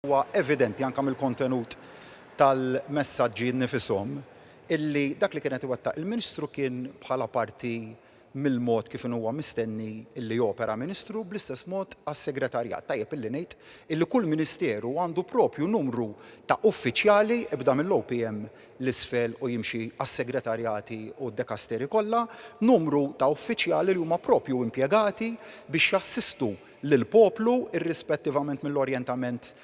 Huwa evidenti anke mill-kontenut tal-messaġġi nnifishom illi dak li kien qed iwettaq il-Ministru kien bħala parti mill-mod kif inhu huwa mistenni illi jopera Ministru bl-istess mod għas-Segretarjat. Tajjeb illi ngħid illi kull Ministeru għandu propju numru ta' uffiċjali ibda mill-OPM 'l isfel u jimxi għas-segretarjati u d-dekasteri kollha, numru ta' uffiċjali li huma propju impjegati biex jassistu lill-poplu, irrispettivament mill-orjentament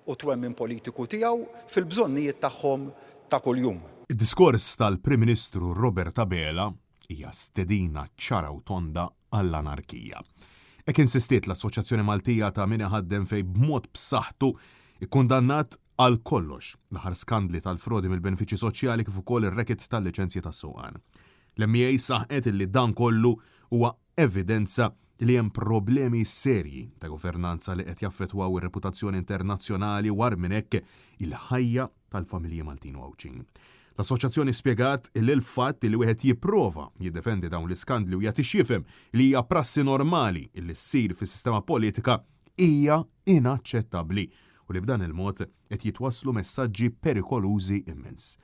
u twemmin politiku tiegħu, fil-bżonnijiet tagħhom ta' kuljum. Id-diskors tal-Prim Ministru Robert Abela hija stedina ċara u tonda għall-anarkija. Hekk insistiet l-Assoċjazzjoni Maltija ta' Min Iħaddem fejn b'mod b'saħħtu ikkundannat għal kollox l-aħħar skandli tal-frodi mill-benefiċċji soċjali kif ukoll ir-racket tal-liċenzji tas-sewqan. L-MEA saħqet illi dan kollu huwa evidenza li hemm problemi serji ta' governanza li qed jaffettwaw ir-reputazzjoni internazzjonali u agħar minn hekk il-ħajja tal-familji Maltin u Għawdxin. L-Assoċjazzjoni spjegat li l-fatt li wieħed jipprova jiddefendi dawn l-iskandli u jagħti x'jifhem li hija prassi normali li ssir fis-sistema politika hija inaċċettabbli u li b'dan il-mod qed jitwasslu messaġġi perikolużi immens.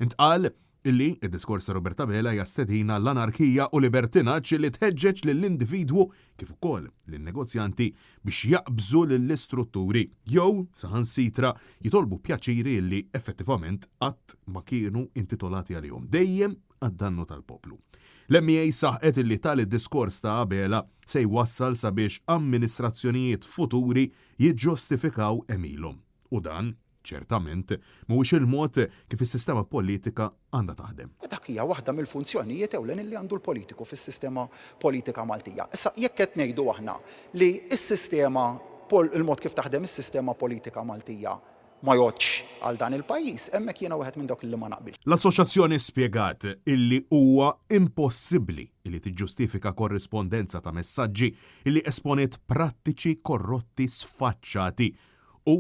Intqal Illi, id-diskors ta' Robert Abela hija stedina għall-anarkija u libertinaġġ li tħeġġeġ lill-individwu kif ukoll lin-negozjanti biex jaqbżu lill-istrutturi jew, saħansitra, jitolbu pjaċiri illi effettivament qatt ma kienu intitolati għalihom, dejjem għad-dannu tal-poplu. L-MEA saħqet illi tali diskors ta' Abela se jwassal sabiex amministrazzjonijiet futuri jiġġustifikaw għemilhom. U dan, Ċertament, mhuwiex il-mod kif is-sistema politika għandha taħdem. Dak hija waħda mill-funzjonijiet ewlenin li għandu l-politiku fis-sistema politika Maltija. Issa, jekk qed ngħidu aħna li s-sistema, il-mod kif taħdem is-sistema politika Maltija ma jgħoddx għal dan il-pajjiż, hemmhekk jiena wieħed minn dawk li ma naqbilx. L-Assoċjazzjoni spjegat illi huwa impossibbli illi tiġġustifika korrispondenza ta' messaġġi illi esponiet prattiċi korrotti sfaċċati u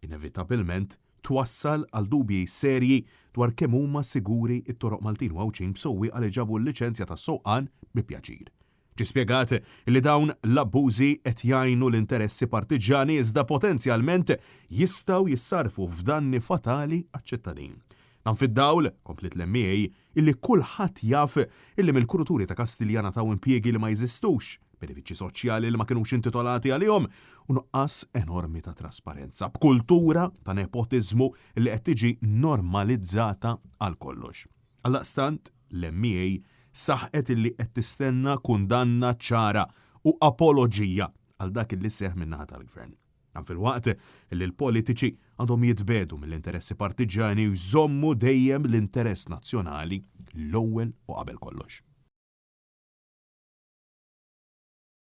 inevitabilment twassal għal dubji serji dwar kemm huma siguri t-toroq Maltin u Għawdxin b'sewwieqa li ġabu l-liċenzja tas-sewqan bi pjaċir. Ġie spjegat li dawn l-abbużi qed jgħinu l-interessi partiġġjani iżda potenzjalment jistgħu jissarrfu f'danni fatali għaċ-ċittadin. Dan fid-dawl, kompliet l-MEA, illi kulħadd jaf illi mill-kuruturi ta' Kastilja ngħataw impjiegi li ma jeżistux, benefiċċji soċjali li ma kinux intitolati għalihom u nuqqas enormi ta' trasparenza, b'kultura ta' nepotiżmu li qed tiġi normalizzata għal kollox. Għaldaqstant, l-MEA saħqet illi qed tistenna kundanna ċara u apoloġija għal dak illi seħħ min-naħa tal-Gvern. Dan filwaqt li l-politiċi għandhom jitbiegħdu mill-interessi partiġġjani u jżommu dejjem l-interess nazzjonali l-ewwel u qabel kollox.